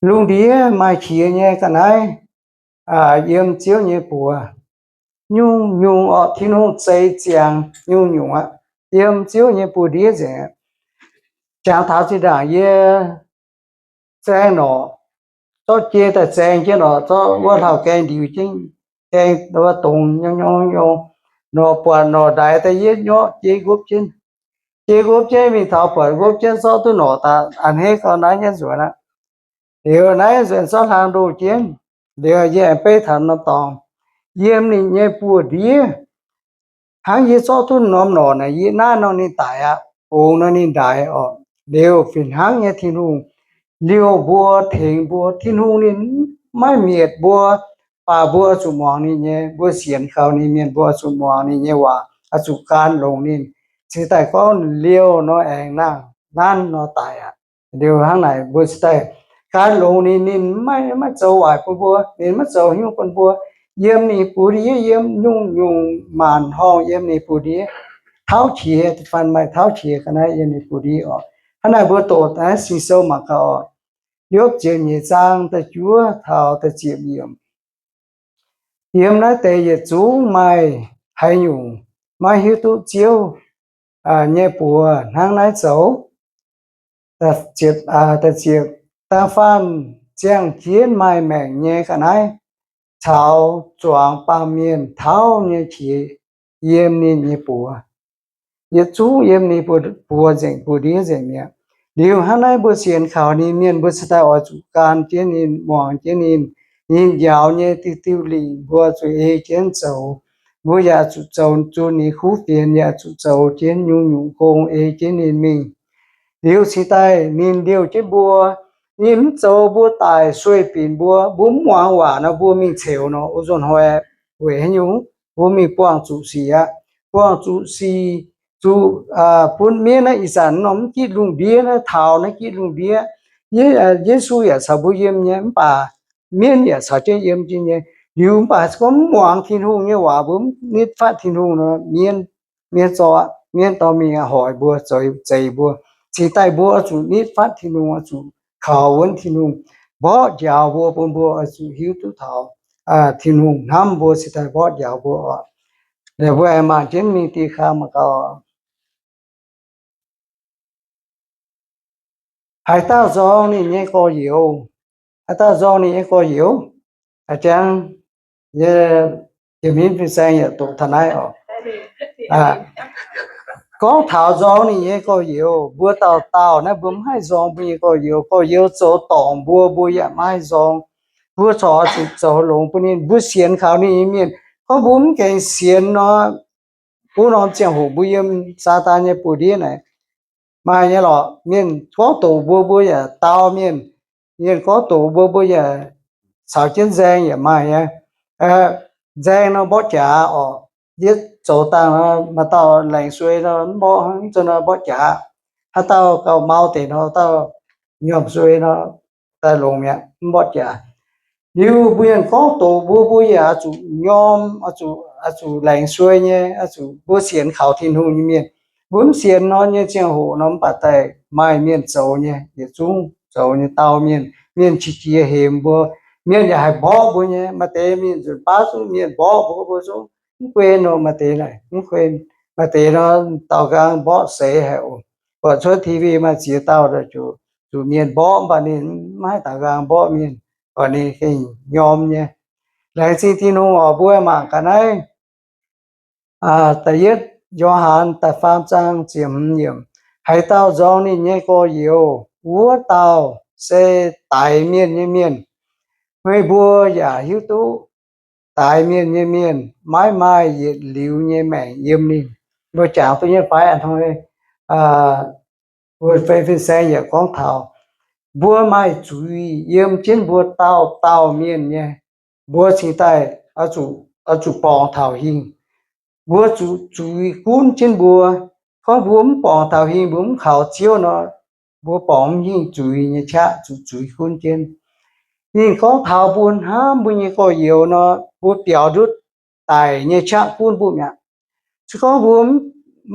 Lungh ndiev maaih qiex nyei ga'naaiv yiem Ziouv nyei buoz. Nyungc-nyungc orqc, Tin-Hungh zeix ziangx nyungc-nyungc aqv, yiem Ziouv nyei buoz-ndiev nzengc. Jangx taux zinh ndaangc yie zaeng norqc, zorqv jei daaih zaeng jienv norqc, zorqv wuov hlauv-gaeng ndiux jienv, gaeng wuov dongz nyorng nyorng nyorng, norqc buatc norqc ndaix daaih yietv nyorqv jeiv nqopv jienv. Jeiv nqopv jienv mingh taux buatc nqopv jienv zorqv duqv norqc daaih a'hneiv gau naaiv nyei nzuonx aqv. Liuz naaiv nzuonx zorqv hlang ndoh jienv. Liuz yie aengx beiv taux norm dorngx, yiem ninh nyei buoz-ndiev hnangv yie zorqv duqv norm norqc naaic, yie naaiv nor ninh daic aqv, bungx nor ninh ndaix orqc. Liuz fih hnangv nyei Tin-Hungh liouh mbuo, tengx mbuo. Tin-Hungh ninh maiv mietc mbuo, baac mbuo oix zuqc muangx ninh nyei. Mbuo sienx kaux ninh mienh mbuo oix zuqc muangx ninh nyei waac, oix zuqc gan longx ninh. Cingx daaih gorngv liouh nor aengx nangh, nanv nor daic aqv. Liuz hnangv naaic mbuo cingx daaih gan longx ninh, ninh maiv, maiv zoux waaic bun mbuo, ninh maiv zoux haaix nyungc bun mbuo. Yiem ninh buoz-ndiev, yiem nyungc-nyungc maanc horngh yiem ninh buoz-ndiev. Tauv qiex, da'faanh maaih tauv qiex ga'naaiv yiem ninh buoz-ndiev orqc. Hnangv naaic mbuo doqc naaiv Sing-Sou mangc gaax orqc. Yopv ziepc nyeic zaang da'juov taux da'ziepc yiemc. Yiem naaiv deix yietc zungv maaih haaix nyungc maiv hiuv duqv Ziouv nyei buoz hnangv naaiv zoux? Da'ziepc, da'faanh ziangh jienv maaih maengc nyei ga'naaiv caux zuangx baamh mienh tauv nyei qiex yiem ninh nyei buoz. Yietc zungv yiem ninh buoz nzengc, buoz-ndiev nzengc mi'aqv. Liuz hnangv naaiv mbuo sienx kaux ninh mienh mbuo cingx daaih oix zuqc gan jienv ninh, muangx jienv ninh. Ninh njaaux nyei diuh diuh lingc mbuo zuqc ei jienv zoux. Mbuo yaac zuqc zoux zunh ninh kuv fienx, yaac zuqc zoux jienv nyungc-nyungc gong ei jienv ninh mingh. Liuz cingx daaih ninh liouh jienv mbuo. Ninh mv zoux mbuo daic sueih binc mbuo, mbuo mv muangx waac nor mbuo mingh ceux nor, o nzunc hnoi weic haaix nyungc? Mbuo mingh buangh zuqc sic aqv. Buangh zuqc sic, zuqc bun mienv naaiv ih zanc norm mv gitv lungh ndiev naaiv, taux naaiv gitv lungh ndiev, Yesu yaac caux mbuo yiem nyei, mv baac mienv yaac caux jienv yiem jienv nyei. Liuz mv baac gorngv mv muangx Tin-Hungh nyei waac, mbuo mv nitv fatv Tin-Hungh nor, mienv, mienv zorqv, mienv dorh mingh hoic mbuo, zeix mbuo. Cingx daaih mbuo oix zuqc nitv fatv Tin-Hungh, oix zuqc kaux wuonv Tin-Hungh mborqv njaaux mbuo, bun mbuo oix zuqc hiuv duqv taux Tin-Hungh hnamv mbuo cingx daaih mborqv njaaux mbuo oc. Mbuo aengx mangc jienv mingh diuh kang mangc gaax. Haaix dauh nzorng ninh nyei gorx-youz? Haaix dauh nzorng ninh nyei gorx-youz? A'jang, yie, yie mingh fin-saeng yaac doqc taux naaiv oc. Gorngv taux nzorng ninh nyei gorx-youz, mbuo dauh dauh naaiv mbuo mv haih nzorng mbuo nyei gorx-youz. Gorx-youz zoux dorngc mbuo, mbuo yaac maiv haih nzorng. Mbuo corc oix zuqc zoux longx bun ninh. Mbuo sienx kaux ninh nyei mienh, gorngv mbuo mv gaengh sienx nor, wuov norm ziangh hoc mbuo yiem Saadaan nyei buoz-ndiev naaic, maaih nyei lorqc. Mienh gorngv doqc mbuo, mbuo yaac dau mienh. Mienh gorngv doqc mbuo, mbuo yaac caux jienv nzaeng yaac maaih nyei. Nzaeng nor mborqv jaax orqc. Yie zoux dangh nor, maaih dauh laengz suei nor mv mborqv, mv zuqc nor mborqv jaax. Haaix dauh gauh mau deix nor, dauh nyormh suei nor, daaih longx mi'aqv, mv mborqv jaax. Liuz mbuo mienh gorngv doqc mbuo, mbuo yaac oix zuqc nyorm, oix zuqc, oix zuqc laengz suei nyei, oix zuqc mbuo sienx kaux Tin-Hungh nyei mienh. Mbuo mv sienx nor nyei ziangh hoc nor, mv baac daaih maaih mienh zoux nyei, yietc zungv zoux nyei dau mienh. Mienh qiex jiez hemx mbuo, mienh yaac haih mborqv mbuo nyei. Maaih deix mienh nzunc baav zungv mienh mborqv mbuo, mbuo zungv mv guen nor. Maaih deix naaic mv guen, maaih deix nor daaux nqaang mborqv seix haic oc. Buatc cuotv T V maaih ziex dauh zuqc mienh mborqv, mv baac ninh mv haih daaux nqaang mborqv mienh, buatc ninh gengh nyorm nyei. Laengz zingh Tin-Hungh oc. Mbuo mangc gaax naaiv da'yietv Yo^han da'faam zaang ziepc hmz yiemc, haaix dauh nzorng ninh nyei gorx-youz, wuov dauh se daix mienh nyei mienh. Meih mbuo yaac hiuv duqv daix mienh nyei mienh maiv maaih yietc liuz nyei maengc yiem ninh. Mbuo jangx duqv nyei fai? A'hnoi wuov fei fin-saeng yaac gorngv taux mbuo maaih zuiz yiem jienv mbuo dauh dauh mienh nyei. Mbuo cingx daaih oix zuqc borngz taux hingh. Mbuo zuqc zuiz gunv jienv mbuo. Gorngv mbuo mv borngz taux hingh, mbuo mv kaux Ziouv nor, mbuo borngz mv hingh zuiz nyei qaqv, zuqc zuiz gunv jienv. Ninh gorngv taux mbuo hnamv mbuo nyei gorx-youz nor, mbuo biaux ndutv daic nyei qaqv gunv mbuo mi'aqv. Se gorngv mbuo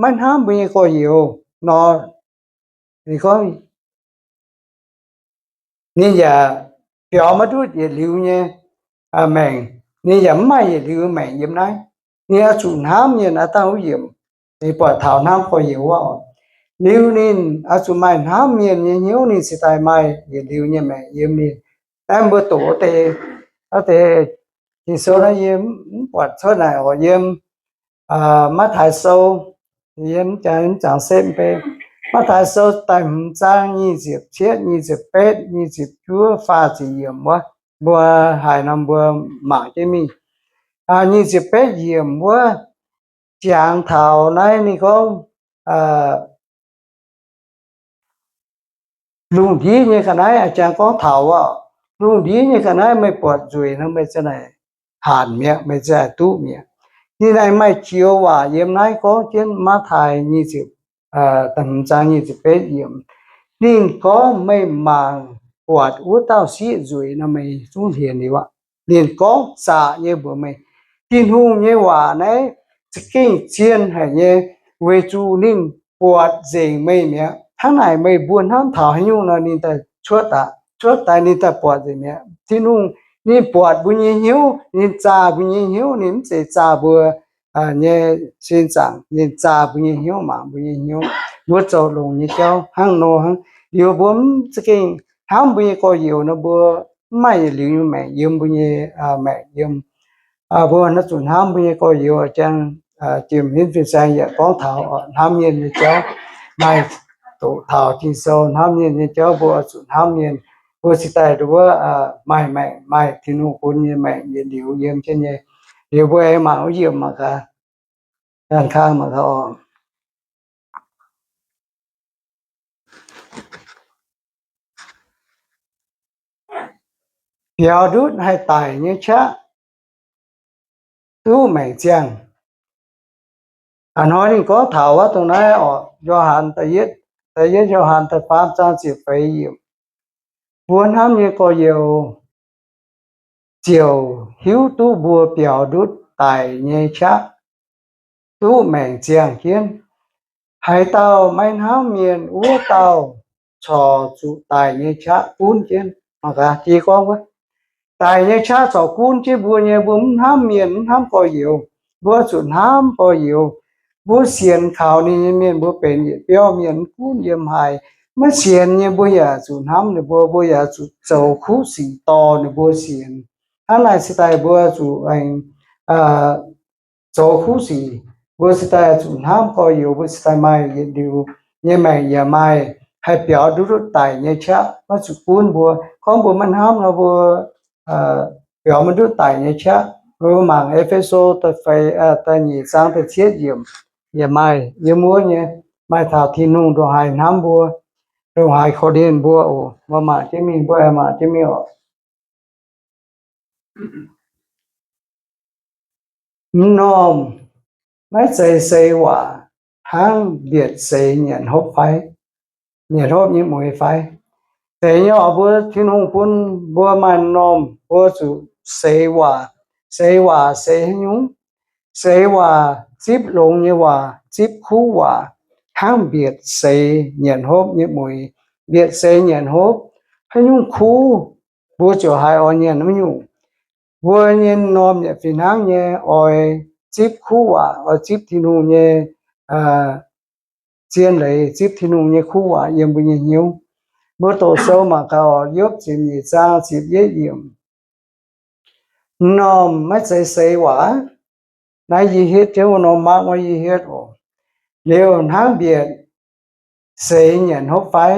maiv hnamv mbuo nyei gorx-youz nor, ninh gorngv ninh yaac biaux maiv ndutv yietc liuz nyei maengc. Ninh yaac mv maaih yietc liuz maengc yiem naaiv. Ninh oix zuqc hnamv mienh aav dangh wuov yiemc, ninh buatc taux hnamv gorx-youz wuov oc. Liuz ninh oix zuqc maaih hnamv mienh nyei hnyouv, ninh cingx daaih maaih yietc liuz nyei maengc yiem ninh. Naaiv mbuo doqc wuov deix, wuov deix Ging-Sou naaiv yie mv buatc cuotv naaic oc. Yiem Matv^taai Sou, yie mv jangx, mv jangx setv mv bei. Matv^taai Sou da'hmz zaang nyic ziepc cietv, nyic ziepc betv, nyic ziepc juov, faah ziepc yiemc wuov, mbuo haiz nor mbuo mangc jienv mingh. Nyic ziepc betv yiemc wuov jangx taux naaiv ninh gorngv, lungh ndiev nyei ga'naaiv, jangx gorngv taux wuov, lungh ndiev nyei ga'naaiv meih buatc nzueic nor meih ziouc naaic haanc mi'aqv, meih ziouc duqv mi'aqv. Ninh naaic maaih joux waac yiem naaiv gorngv jienv Matv^taai nyic ziepc, da'hmz zaang nyic ziepc betv yiemc. Ninh gorngv, meih mangc buatc wuov dauh sieqv nzueic nor meih zungv hlienx liuz aqv. Ninh gorngv zaqc nyei mbuox meih, Tin-Hungh nyei waac naaiv za'gengh zien haic nyei, weic zuqc ninh buatc nzengc meih mi'aqv. Hnangv naaic meih mbuo hnamv taux haaix nyungc nor ninh daaih cuotv daaih, cuotv daaih ninh daaih buatc nzengc mi'aqv. Tin-Hungh ninh buatc mbuo nyei hnyouv, ninh zaah mbuo nyei hnyouv, ninh mv zeiz zaah mbuo nyei sin zaangc, ninh zaah mbuo nyei hnyouv, mangc mbuo nyei hnyouv. Mbuo zoux longx nyei jauv hnangv nor hnangv. Liuz mbuo mv za'gengh hnamv mbuo nyei gorx-youz nor, mbuo mv maaih yietc liuz nyei maengc yiem mbuo nyei maengc yiem. Mbuo naaiv zuqc hnamv mbuo nyei gorx-youz. Jang jiem henv fin-saeng yaac gorngv taux hnamv mienh nyei jauv. Maaih doqc taux Ging-Sou hnamv mienh nyei jauv, mbuo zuqc hnamv mienh. Mbuo cingx daaih nduov maaih maengc, maaih Tin-Hungh bun nyei maengc yietc liuz yiem jienv nyei. Liuz mbuo aengx mangc wuov yiemc mangc gaax, gan kang mangc gaax oc. Biaux ndutv haih daic nyei qaqv duqv maengc ziangh. A'hnoi ninh gorngv taux wuov dongh naaiv oc, Yo^han, da'yietv Yo^han da'faam zaang ziepc feix yiemc. Mbuo hnamv nyei gorx-youz ziouc hiuv duqv mbuo biaux ndutv daic nyei qaqv duqv maengc ziangh jienv. Haaix dauh maiv hnamv mienh, wuov dauh corc zuqc daic nyei qaqv gunv jienv. Mangc gaax, jiex gorngv wuov, daic nyei qaqv corc gunv jienv mbuo nyei. Mbuo mv hnamv mienh, mv hnamv gorx-youz. Mbuo zuqc hnamv gorx-youz. Mbuo sienx kaux ninh nyei mienh mbuo benx yietc biauv mienh, mv gunv yiem haaix. Maiv sienx nyei mbuo yaac zuqc hnamv ninh mbuo, mbuo yaac zuqc zoux kuv sic dorh ninh mbuo sienx. Hnangv naaic cingx daaih mbuo zuqc aengx zoux kuv sic. Mbuo cingx daaih zuqc hnamv gorx-youz, mbuo cingx daaih maaih yietc liuz nyei maengc yaac maaih, haih biaux ndutv daic nyei qaqv maiv zuqc gunv mbuo. Gorngv mbuo maiv hnamv nor, mbuo biaux maiv ndutv daic nyei qaqv. Mbuo mangc E^fe^so da'feix, da'nyeic zaang da'cietv yiemc, yaac maaih yiem wuov nyei, maaih taux Tin-Hungh ndongc haaix hnamv mbuo, ndongc haaix korv-lienh mbuo oc. Mbuo mangc jienv mingh, mbuo aengx mangc jienv mingh oc. M'normh maiv zeiz seix waac hnangv mbietc seix nyanc hopv fai, nyanc hopv nyei mueiz fai? Deix nyei oc, mbuo Tin-Hungh bun mbuo maaih m'normh, mbuo zuqc seix waac. Seix waac seix haaix nyungc? Seix waac zipv longx nyei waac, zipv kuv waac, hnangv mbietc seix nyanc hopv nyei mueiz. Mbietc seix nyanc hopv, haaix nyungc kuv mbuo ziouc haih oix nyanc haaix nyungc. Mbuo nyei m'normh yaac fih hnangv nyei oix zipv kuv waac, oix zipv Tin-Hungh nyei zien leiz, zipv Tin-Hungh nyei kuv waac yiem mbuo nyei hnyouv. Mbuo doqc sou mangc gaax oc, Yopv ziepc nyeic zaang ziepc yietv yiemc. M'normh maiv zeiz seix waac. Naaiv yie hietv jienv wuov norm mark wuov yie hietv oc. Liuz hnangv mbietc seix nyanc hopv fai?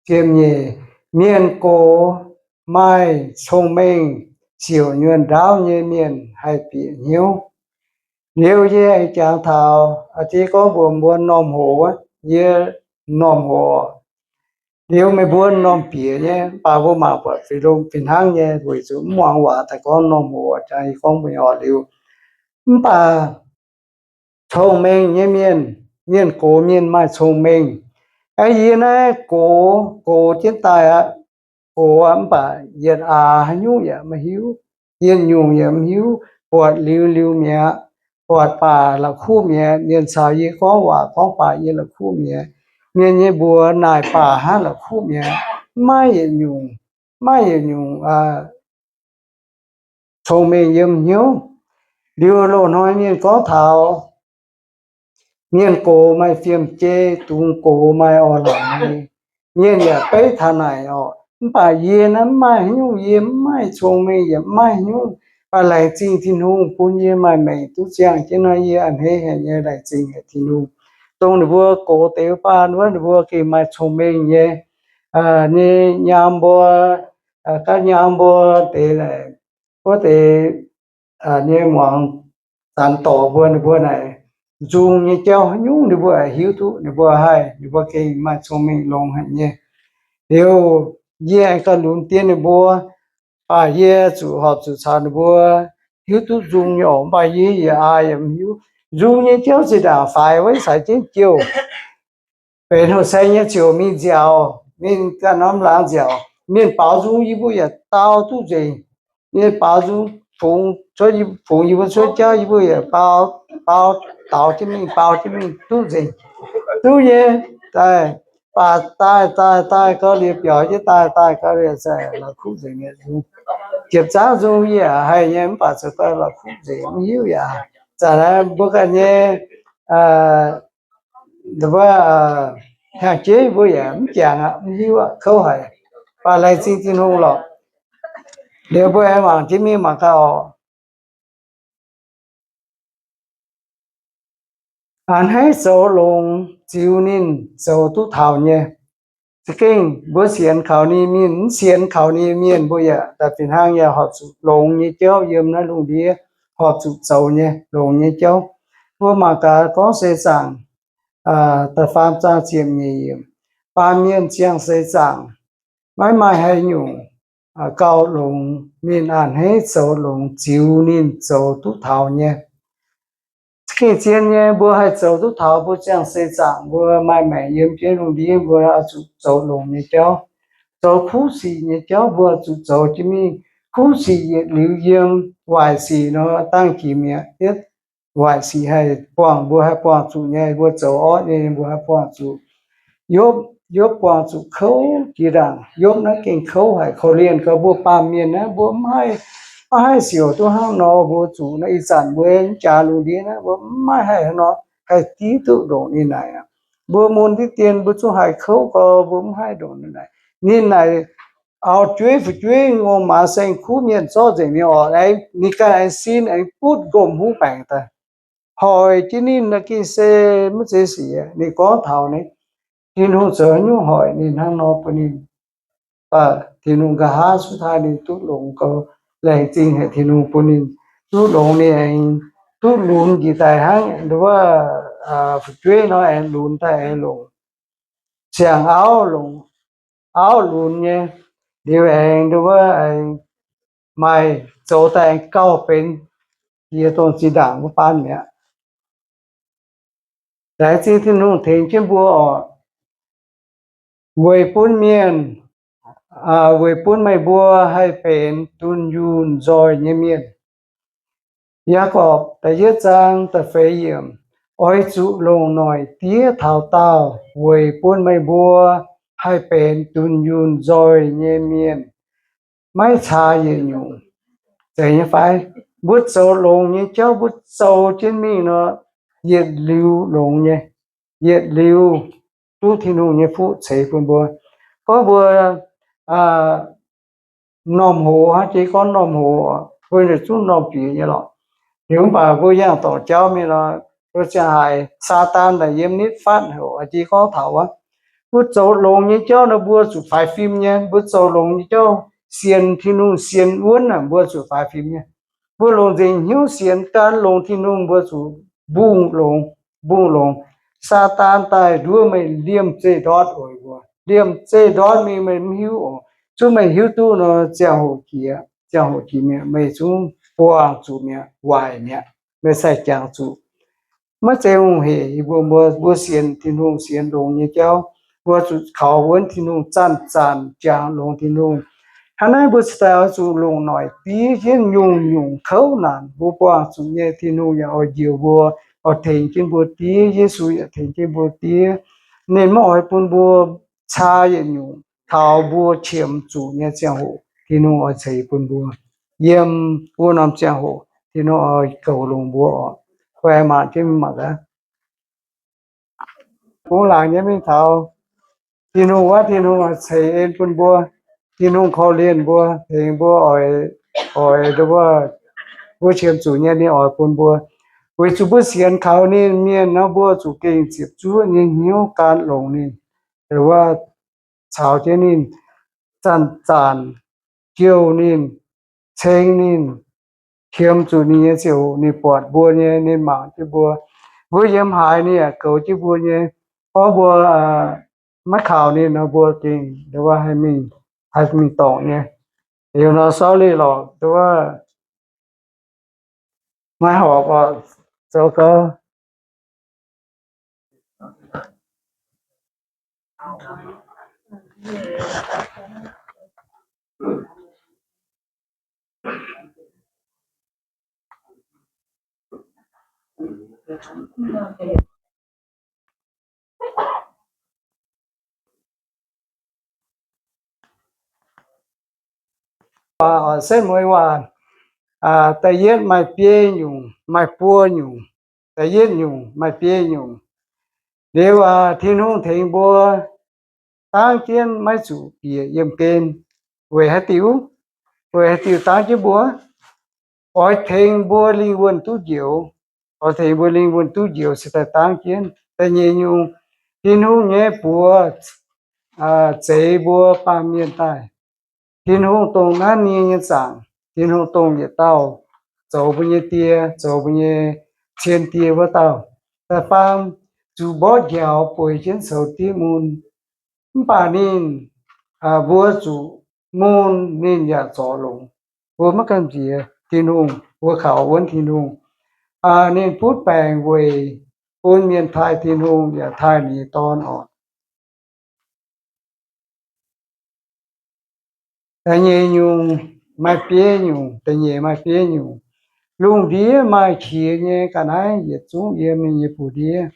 Ziepc nyeic, mienh gox maaih cong-mengh siouc nyuonh ndaauv nyei mienh haih bieqc hnyouv. Liuz yie aengx jangx taux, aa, jiex gorngv mbuox mbuo m'normh hoc wuov, yie m'normh hoc. Liuz meih mbuo m'normh bieqc nyei, mv baac mbuo mangc buatc fih longx fih hnangv nyei, weic zuqc mv muangx waac daaih gorngv m'normh hoc, jangx yie gorngv mbuo nyei oc liuz. Mv baac cong-mengh nyei mienh, mienh gox mienh maaih cong-mengh. Aa, yie naaiv gox, gox jienv daaih aqv. Gox aqv, mv baac yietc aax haaix nyungc yaac maiv hiuv, yietc nyungc yaac maiv hiuv, buatc liuz liuz mi'aqv, buatc baac la'kuqv mi'aqv. Mienh caux yie gorngv waac gorngv baac yie la'kuqv mi'aqv. Mienh nyei mbuox naaic baac hnangv la'kuqv mi'aqv, maiv yietc nyungc. maiv yietc nyungc cong-mengh yiem hnyouv. Liuz loz-hnoi mienh gorngv taux mienh gox maaih fiem-jei, dungz gox maaih orn-laaix nyei, mienh yaac beiv taux naaic orqc. Mv baac yie naaiv mv maaih haaix nyungc, yie mv maaih cong-mengh yaac mv maaih haaix nyungc. Mv baac laengz zingh Tin-Hungh bun yie maaih maengc duqv ziangh jienv naaiv, yie a'hneiv haic nyei, laengz zingh haic Tin-Hungh. Dongh ninh mbuo gox deix wuov baan wuov, ninh mbuo gengh maaih cong-mengh nyei, nyei nyaam mbuo, ga'nyaam mbuo deix, wuov deix nyei muangx zanc dorc mbuo, ninh mbuo naaic nzung nyei jauv haaix nyungc ninh mbuo hiuv duqv, ninh mbuo haih, ninh mbuo gengh maaih cong-mengh longx haic nyei. Liuz yie aengx gauh lunx dien ninh mbuo, mv baac yie zuqc horpc zuqc caux ninh mbuo hiuv duqv nzung nyei orqc. Mv baac yie yaac aa yaac mv hiuv. Nzung nyei jauv zinh ndaangc faix wuov caux jienv jouh benx houh saeng nyei ziouc mingh nziaauc, mingh ganh norm laangz nziaauc, mienh baaux nzung yie mbuo yaac dau duqv nzengc. Mienh baaux nzung, fungx yie mbuo cuotv jauv yie mbuo yaac baaux, baaux, daaux jienv mingh, baaux jienv mingh duqv nzengc. Duqv nyei, daaih, baac daaih daaih daaih gauh liuz biaux jienv daaih daaih gauh liuz se la'kuqv nzengc mi'aqv. Ziepc zangv nzung yie haih nyei, mv baac zoux gauh la'kuqv nzengc, mv hiuv yaac. Zanc naaiv mbuo ganh nyei, wuov, hnyangx-jeiv mbuo yaac mv jangx aqv, mv hiuv aqv, kouv haic. Mv baac laengz zingh Tin-Hungh lorqc. Liuz mbuo aengx mangc jienv mingh mangc gaax orqc. A'hneiv zoux longx ziux ninh zoux duqv taux nyei. Za'gengh mbuo sienx kaux ninh mienh, mv sienx kaux ninh mienh mbuo yaac daaih fih hnangv yaac horpc zuqc longx nyei jauv yiem naaiv lungh ndiev horpc zuqc zoux nyei longx nyei jauv. Mbuo mangc gaax gorngv seix zaangc da'faam zaang ziepc nyeic yiemc, baamh mienh ziangh seix zaangc maiv maaih haaix nyungc gauh longx. Ninh a'hneiv zoux longx ziux ninh zoux duqv taux nyei. Gengh zien nyei, mbuo haih zoux duqv taux mbuo ziangh seix zaangc mbuo maaih maengc yiem jienv lungh ndiev, mbuo oix zuqc zoux longx nyei jauv, zoux kuv sic nyei jauv mbuo zuqc zoux jienv mingh. Kuv sic yietc liuz yiem, waaic sic nor dangh jiex mi'aqv. Yietv waaic sic haih buangh, mbuo haih buangh zuqc nyei, mbuo zoux orqv nyei mbuo haih buangh zuqc. Yopv, Yopv buangh zuqc kouv jiex ndaangc. Yopv naaiv gengh kouv haic, korv-lienh gau. Mbuo baamh mienh naaiv mbuo mv haih, mv haih siouc duqv hnangv nor mbuo zuqc naaiv. Ih zanc mbuo mv jaax lungh ndiev naaiv mbuo mv maaih haih nor haih div duqv ndongc ninh naaic aqv. Mbuo mun diqv dien mbuo zungv haih kouv gau, mbuo mv haih ndongc ninh naaic. Ninh naaic auv-jueiv fu'jueiv ngongh maaz saeng-kuv mienh zorqv nzengc mingh orqc. Ninh ganh aengx sin aengx butv nqomh huv baengc daaih. Hoic jienv ninh naaiv gengh se maiv zeiz sic. Ninh gorngv taux naaiv, Tin-Hungh zoux haaix nyungc hoic ninh hnangv nor bun ninh. Mv baac Tin-Hungh nqa'haav cuotv taaih ninh duqv longx gau. Laengz zingh haic Tin-Hungh bun ninh duqv longx, ninh aengx duqv lunx njiec daaih hnangv wuov fu'jueiv nor aengx lunx daaih aengx longx. Siang-auv longx, auv lunx nyei, liuz aengx wuov aengx maaih zoux daaih aengx gauh benx jiex dongh zinh ndaangc wuov baan mi'aqv. Laengz zingh Tin-Hungh tengx jienv mbuo oc. Weic bun mienh, weic bun meih mbuo haih benx dunh yunh nzoih nyei mienh. Yaagorpc da'yietv zaang da'feix yiemc, oix zuqc longc noic diev taux daauh weic bun meih mbuo haih benx dunh yunh nzoih nyei mienh, maiv caa yietc nyungc. Zeiz nyei fai? Mbuo zoux longx nyei jauv mbuo zoux jienv mingh nor, yietc liuz longx nyei, yietc liuz duqv Tin-Hungh nyei fuqv ceix bun mbuo. Gorngv mbuo normh hoz, hnangv jiex gorngv normh hoz, mbuo yietc zungv normh bieqc nyei lorqc. Liuz mv baac mbuo yangh dorngc jauv mingh nor, mbuo ziangh haaix Saadaan naaic yiem nitv fatv haic. Jiex gorngv taux wuov, mbuo zoux longx nyei jauv nor mbuo zuqc faix fim nyei. Mbuo zoux longx nyei jauv, sienx Tin-Hungh, sienx wuonv naaic mbuo zuqc faix fim nyei. Mbuo longc nzengc hnyouv sienx gan longx Tin-Hungh mbuo zuqc mbungh longx, mbungh longx. Saadaan daaih nduov meih liemh zeih ndortv oc. Mbuo liemh zeih ndortv mingh meih mv hiuv oc. Zungv meih hiuv duqv nor, ziangh hoc jiex, ziangh hoc jiex mi'aqv. Meih zungv buangh zuqc mi'aqv, waaic mi'aqv. Meih sai jangx zuqc. Maiv zeiz hungh hec. Yie mbuo, mbuo, mbuo sienx Tin-Hungh sienx longx nyei jauv, mbuo zuqc kaux wuonv Tin-Hungh, zanc-zanc jangx longx Tin-Hungh. Hnangv naaiv mbuo cingx daaih oix zuqc longc noic diev jienv nyungc-nyungc kouv naanc mbuo buangh zuqc nyei. Tin-Hungh yaac oix njoux mbuo, oix tengx jienv mbuo diev. Yesu yaac tengx jienv mbuo diev. Ninh maiv oix bun mbuo caa yietc nyungc. taux mbuo qiemx zuqc nyei ziangh hoc Tin-Hungh oix ceix bun mbuo. Yiem wuov norm ziangh hoc Tin-Hungh oix goux longx mbuo oc. Guai maanc jienv mangc gaax. Bungx laangc nyei mingh taux Tin-Hungh wuov, Tin-Hungh ceix en bun mbuo. Tin-Hungh korv-lienh mbuo, tengx mbuo oix, oix nduov, mbuo qiemx zuqc nyei ninh oix bun mbuo. Weic zuqc mbuo sienx kaux ninh mienh nor, mbuo zuqc gengh ziepc zuoqv nyei hnyouv gan longx ninh. Nduov, caux jienv ninh, zanc-zanc jouh ninh, ceng ninh, qiemx zuqc ninh nyei ziangh hoc ninh buatc mbuo nyei, ninh mangc jienv mbuo. Mbuo yiem haaix ninh yaac goux jienv mbuo nyei. Gorngv mbuo maiv kaux ninh nor, mbuo gengh nduov haih mingh, haih mingh dorngc nyei. Liuz nor sorry lorqc, nduov maiv horpc oc, zoux gau. Setv mueiz waac da'yietv maaih biei nyungc, maaih buo nyungc. Da'yietv nyungc maaih biei nyungc. Liuz aac, Tin-Hungh tengx mbuo dangv jienv maiv zuqc bieqc yiemh gen. Weic haaix diuc? Weic haaix diuc dangv jienv mbuo? Oix tengx mbuo lingh wuonh duqv njoux. Oix tengx mbuo lingh wuonh duqv njoux se daaih dangv jienv. Da'nyeic nyungc, Tin-Hungh nyei buoz zeix mbuo baamh mienh daaih. Tin-Hungh dongh naaiv nie nyei zaangc. Tin-Hungh dongh yietc dauh zoux mbuo nyei die, zoux mbuo nyei cien die wuov dauh. Da'faam, zuqc mborqv njaaux bueix jienv coux diev mun. Mv baac ninh, mbuo zuqc mun ninh yaac zorc longx. Mbuo maiv gamh nziex Tin-Hungh, mbuo kaux wuonv Tin-Hungh. Ninh butv baengc weic bun mienh taaih Tin-Hungh yaac taaih ninh nyei Dorn oc. Da'nyeic nyungc maaih biei nyungc, da'nyeic maaih biei nyungc. Lungh ndiev maaih qiex nyei ga'naaiv yietc zungv yiem ninh nyei buoz-ndiev.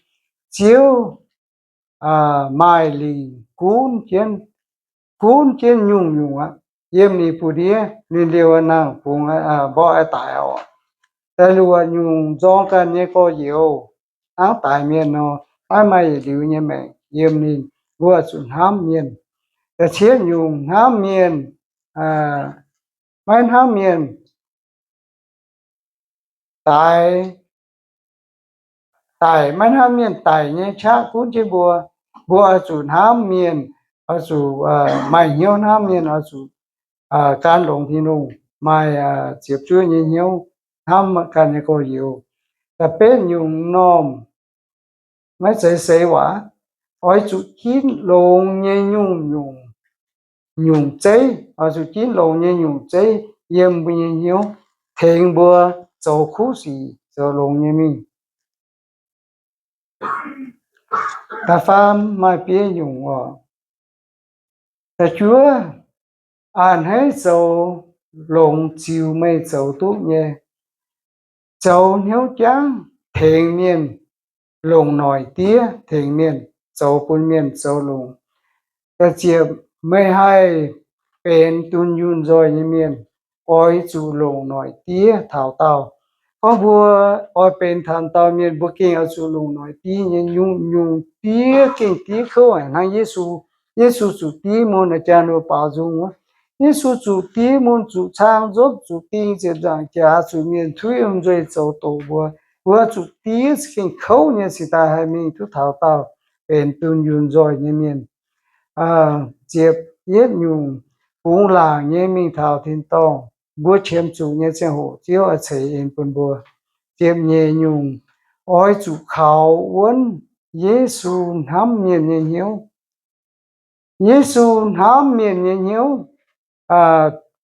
Ziouv maaih lingc gunv jienv, gunv jienv nyungc-nyungc aqv. Yiem ninh buoz-ndiev, ninh liouh nangh bungx mborqv daic oc. Da'luoqc nyungc nzorng ganh nyei gorx-youz, hnangv daix mienh nor, maiv maaih yietc liuz nyei maengc yiem ninh, mbuo zuqc hnamv mienh. Da'cietv nyungc hnamv mienh, maiv hnamv mienh daix, daic, maiv hnamv mienh daic nyei qaqv gunv jienv mbuo. Mbuo oix zuqc hnamv mienh, oix zuqc maaih hnyouv hnamv mienh, oix zuqc gan longx Tin-Hungh, maaih ziepc zuoqv nyei hnyouv hnamv ganh nyei gorx-youz. Da'betv nyungc m'normh maiv zeiz seix waac, oix zuqc ginv longx nyei nyungc-nyungc, nyungc zeiv, oix zuqc ginv longx nyei nyungc zeiv yiem mbuo nyei hnyouv, tengx mbuo zoux kuv sic, zoux longx nyei mingh. Da'faam maaih biei nyungc oc. Da'juov, a'hneiv zoux longx ziux meih zoux duqv nyei. Zoux hnyouv jangv tengx mienh longc noic diev, tengx mienh zoux bun mienh zoux longx. Da'ziepc, meih haih benx dunh yunh nzoih nyei mienh, oix zuqc longc noic diev taux daauh. Gorngv mbuo oix benx taux dauh mienh, mbuo gengh oix zuqc longc noic diev nyei. Nyungc-nyungc diev gengh diev kouv hnangv Yesu. Yesu zuqc diev mun, jaa-nor baaux nzung wuov. Yesu zuqc diev mun, zuqc cang nzopv, zuqc ding ziepc nzaangc jaax, zuqc mienh tuiv wuom nzuih zoux doqc mbuo. Mbuo zuqc diev gengh kouv nyei, cingx daaih haih mingh duqv taux daauh benx dunh yunh nzoih nyei mienh. Ziepc yietv nyungc, bungx laangc nyei mingh taux tin-dorngh. Mbuo qiemx zuqc nyei ziangh hoc Ziouv oix ceix en bun mbuo. Ziepc nyeic nyungc, oix zuqc kaux wuonv Yesu hnamv mienh nyei hnyouv. Yesu hnamv mienh nyei hnyouv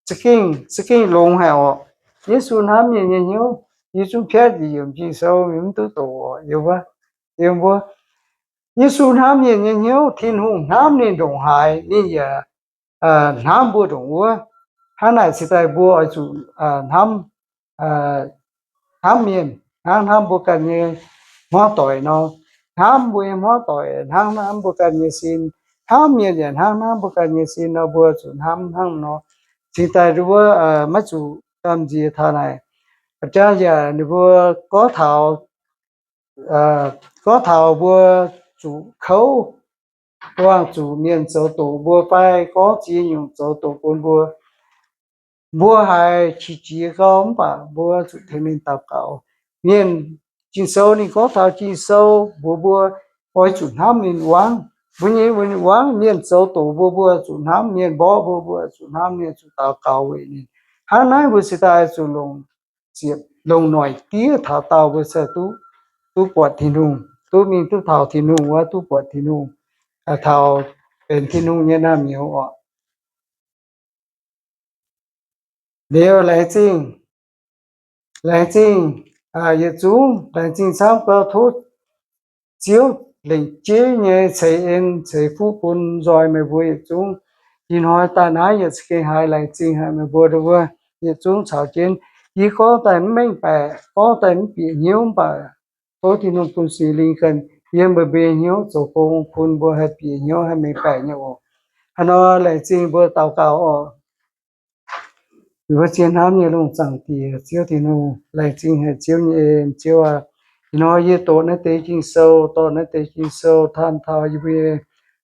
za'gengh, za'gengh longx haic oc. Yesu hnamv mienh nyei hnyouv, yie zungv piatv yiemc Ging-Sou mv duqv doqc oc. Yiem mbuo, Yesu hnamv mienh nyei hnyouv, Tin-Hungh hnamv ninh ndongc haaix, ninh yaac hnamv mbuo ndongc wuov. Hnangv naaic cingx daaih mbuo oix zuqc hnamv, hnamv mienh hnangv hnamv mbuo ganh nyei hmuangv doic nor. Hnamv mbuo nyei hmuangv doic hnangv hnamv mbuo ganh nyei sin. hnamv mienh yaac hnangv, hnamv mbuo ganh nyei sin nor, mbuo zuqc hnamv hnangv nor. Cingx daaih nduov maiv zuqc gamh nziex taux naaic. Jaa yaac ninh mbuo gorngv taux, gorngv taux mbuo zuqc kouv, mbuo zuqc mienh zoux doqc mbuo fai gorngv ziex nyungc zoux doqc bun mbuo. Mbuo haiz qiex jiez gau mv baac mbuo zuqc tengx ninh daux gaux. Mienh, Ging-Sou ninh gorngv taux Ging-Sou mbuox mbuo oix zuqc hnamv ninh wangv. Mbuo nyei wangv, mienh zoux doqc mbuo, mbuo zuqc hnamv, mienh mborqv mbuo, mbuo zuqc hnamv, mienh zuqc daux gaux weic ninh. Hnangv naaiv mbuo cingx daaih zuqc longc ziepc, longc noic diev taux daauh mbuo se duqv, duqv buatc Tin-Hungh, duqv mingh duqv taux Tin-Hungh wuov, duqv buatc Tin-Hungh, taux benx Tin-Hungh nyei naamh nyouz oc. Liuz laengz zingh, laengz zingh yietc zungv, laengz zingh camv gau, tov Ziouv lengc jeiv nyei ceix en ceix fuqv bun nzoih meih mbuo yietc zungv. Ih hnoi daaih naaiv yaac za'gengh haiz laengz zingh haic meih mbuo wuov yietc zungv caux jienv. Yie gorngv daaih mv mengh baeqc, gorngv daaih mv bieqc hnyouv mv baac tov Tin-Hungh bun Singx Lingh ganh yiem mbuo mbuo nyei hnyouv zoux gong bun mbuo haih bieqc hnyouv haih mengh baeqc nyei oc. Haaix nor laengz zingh mbuo daux gaux oc. Mbuo zien hnamv nyei lungh zaangc Diex, Ziouv Tin-Hungh, laengz zingh haic Ziouv nyei en. Ziouv aac, ih hnoi yie doqc naaiv deix Ging-Sou, dorh naaiv deix Ging-Sou taan taux yie mbuo nyei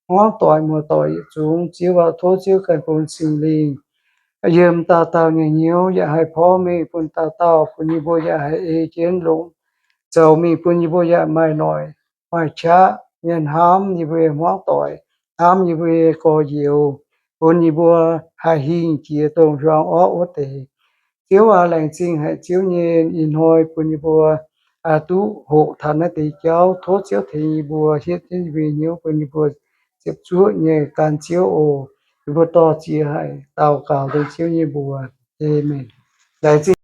hmuangv doic muoz-doic yietc zungv. Ziouv aac, tov Ziouv ganh bun Singx Lingh yiem dauh dauh nyei hnyouv yaac haih porv mengh bun dauh dauh, bun yie mbuo yaac haih ei jienv longc zoux mingh, bun yie mbuo yaac maaih noic maaih qaqv nyei hnamv yie mbuo nyei hmuangv doic, hnamv yie mbuo nyei gorx-youz, bun yie mbuo haih hingh jiex dongh njuang orqv wuov deix. Ziouv aac, laengz zingh haic Ziouv nyei en, ih hnoi bun yie mbuo duqv hoqc taux naaiv deix jauv. Tov Ziouv tengx yie mbuo hietv jienv yie mbuo nyei hnyouv, bun yie mbuo ziepc zuoqv nyei gan Ziouv oc. Yie mbuo dorh ziex haic daux gaux dengv Ziouv nyei mbuox. Aamen. Laengz zingh.